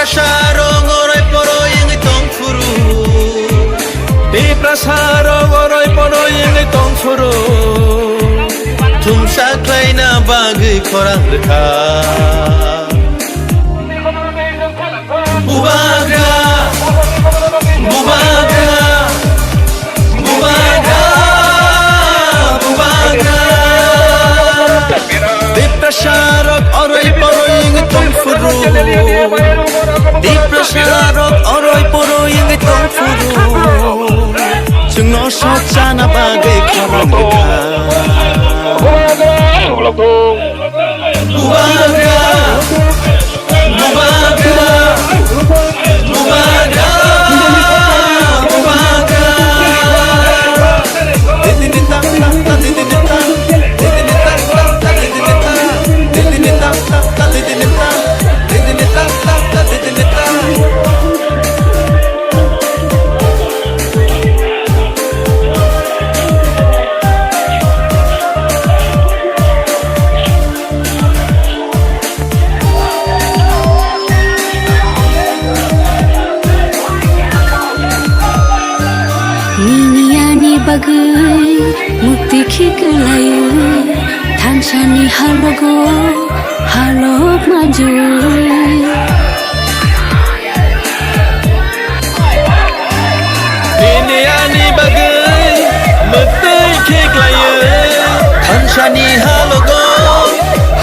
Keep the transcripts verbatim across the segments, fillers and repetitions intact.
Sarong oroi poroi wngwi tong phuru, Tiprasa rok oroi poroi wngwi tong phuru, thumsa khlaina bagwi khorang rwkha. Bubagra, bubagra, bubagra, bubagra. Tiprasa rok oroi poroi wngwi tong phuru, Tiprasa rok oroi poroi wngwi tong phuru, chwngno sochana bagwi khorang rwkha. Bubagra, bubagra, bubagra, bubagra. Nini ani bagwi mukti khiklaio, thansani halogo halok majui. Nini ani bagwi mwtwi khiklaio, thansani halogo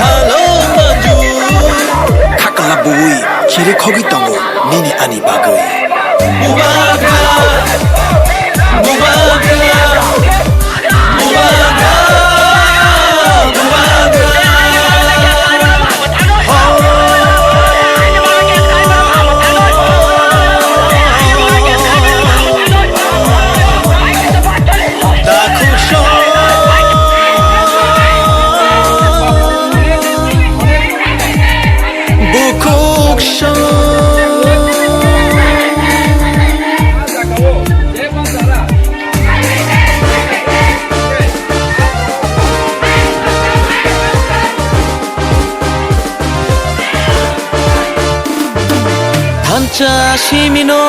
halo manju. Khakla bui khiri khogwi tongo nini ani bagwi. Bubagra, bubagra, bubagra, bubagra. Bukhuk song. Thansa simino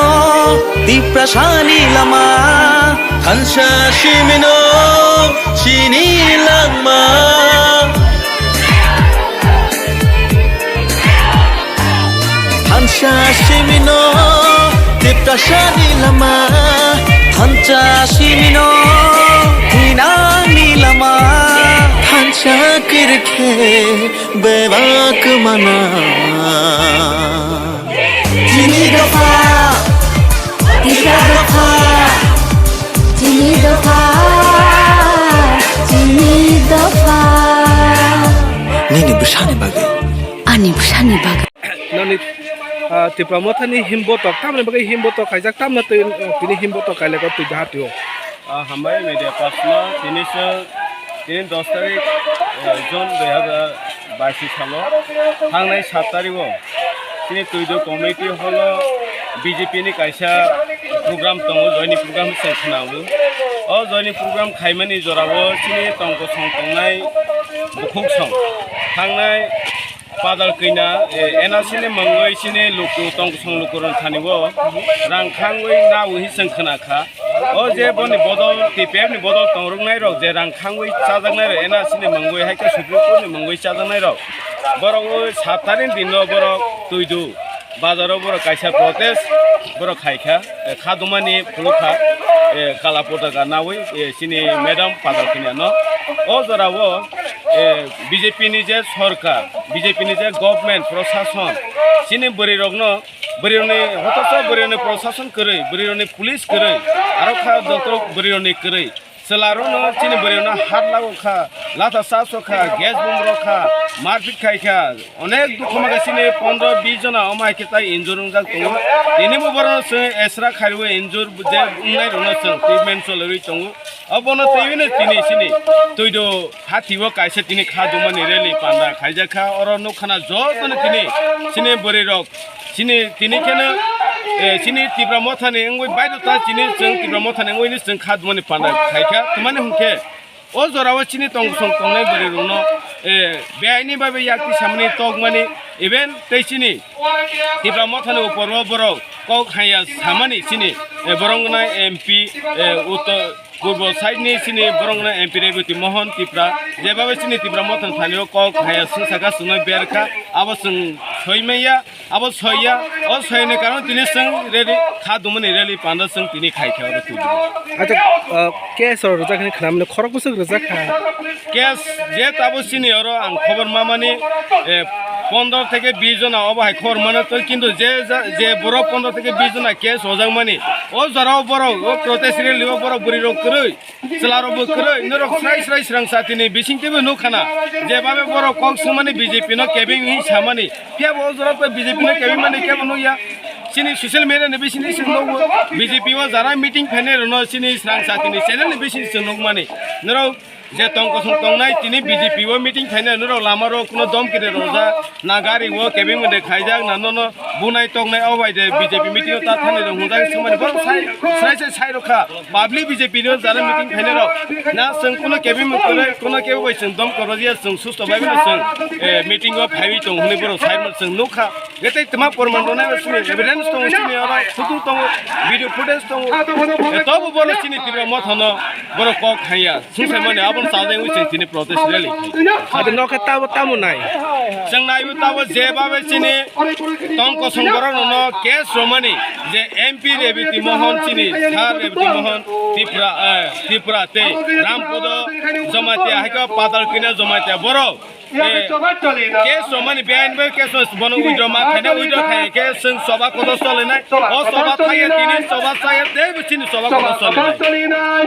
Tiprasani lama, thansa simino chini langma. Thansa simino Tiprasani lama, thansa simino thinangni lama, thansa kirkhe bebak mana. Chini dopha, Tipra dopha, chini dopha, chini dopha. Nini bwsani bagwi. Ani bwsani bagwi. Noni, ah, Tipra Mothani himbotok, tamni bagwi himbotok kaijak, tamno twi, ah, tini himbotok kailego twi baha twi-o. Ah, hambai media personnel, tini se, tini dos tarik, eh, June dui hazar bais salo, thangnai sat tarik o, chini Twido community hall o B J P ni kaisa program tongo, joini program se khwnao. O joini program khaimani jorao chini tongkosong tongnai bukhuk song thangnai. Padal kina, eh, N R C ni mangwi chini luku tongkosong luku rwng thani o rang khangwi nawi hi chwng khna kha. O je boni bodol, T P F ni bodol tongrwknai rok je rang khangwi chajaknai rok, N R C ni mangwi hai khe Supreme Court ni mangwi chajaknai rok. Borok o sat tarik din no borok Twido bazar o borok kaisa protest borok khai kha, eh, kha dumani phuluk kha, eh, kala potaka nawi, eh, chini madam Padal kina no. O jora o, eh, B J P ni je sorkar, B J P ni je government, prosason, chini bwrwi rokno, bwrwi rokni hotoso bwrwi rokni prosason kwrwi, bwrwi rokni police kwrwi, aro kha doctor bwrwi rokni kwrwi. Chwla rokno chini bwrwi rokno hat lago kha, latha cha so kha, gas bomb rok kha, marpit khai kha, onek dukhu ma kha chini pondro bis jona omo hai khe tai injure wngjak tongo. Tini bo borokno chwng extra kharwi injure je wngnai rokno chwng treatment cholwi tongo. Obono twiwi no tini chini Twido hati o kaisa tini kha dumani rally panda khaijak kha. Oro nukha na jotono tini chini bwrwi rok chini tini kheno, eh, chini Tipra Mothani wngwi baidota chini chwng Tipra Mothani wngwi ni chwng kha dumani panda khaikha. Twmani hwnkhe O jorao chini tong kosong tongnai bwrwi rokno, eh, beaini bai bai yakti samani tokmani, even tei chini Tipra Mothani uporo borok kok haya samani chini, eh, borok wngnai M P, eh, Uttor Purbo side ni chini borok wngnai M P Rebati Mohan Tipra, jeba bai chini Tipra Mothani thani o kok haya swngsa kha, chwngno berkha, abo chwng soimaya. Abo soya, o soyani karon tini chwng rally kha dumani rally panda chwng tini khai khe oro tubu. Acha, ah, case rok rijak hwnwi khwnamani khorok bwswk rijak kha. Case je tabo chini oro ang khobor mamani, eh, pondro theke bis jona obo hai khobor mano to, kintu je ja-, je borok pondro theke bis jona case rojak mani, o jora o borok, o protest rally o borok bwrwi rok kwrwi. Chwlarokbo kwrwi, norok srai srai srang satini bisingtwibo nukha na, je babe borok kok swngmani B J P no kebeng hinwi samani, phiyabo o jora tei B J P no kebeng mani kebo nukya. Chini social media ni bisingtwi chwng nukgo, B J P o jara meeting phainai rokno chini srang satini channel ni bisingtwi chwng nukmani. Norok je tong kosong tongnai tini B J P o meeting phainai norok lama rok kuno domkiri rojak, na gari o kebeng mani khaijak, na nono bunai toknai o bai de B J P meeting o ta thani rok hwnjak swngmani borok sai, srai sai sai rokha. Public B J P no jara meeting phainai rok. Na chwng kuno kebeng mung kwrwi, kuno kebo bai chwng dom kwrwi ya chwng susto bai no chwng, eh, meeting o phaiwi tong hwnwi borok sai no chwng nukha. Etai tma porman rwnai no chini evidence tong chini oro photo tong video footage tong. Eh, tobo borok chini Tipra Mothano borok kok haya. Sung sai mani abon sajai wi chwng chini protest rally. Ado nokhe tabo tamo nai. Chwng naiwi tabo je babe chini tong kosong borok no case romani je M P Rebati Mohan chini, Sir Rebati Mohan Tipra, eh, Tipra tei Rampodo Jamatia, hai khe Patal Kina Jamatia borok, eh, case romani behind by case bono withdraw ma khaina, withdraw khai khe chwng soba kotor solinai. O soba thaya tini soba thaya tei bo chini soba kotor solinai.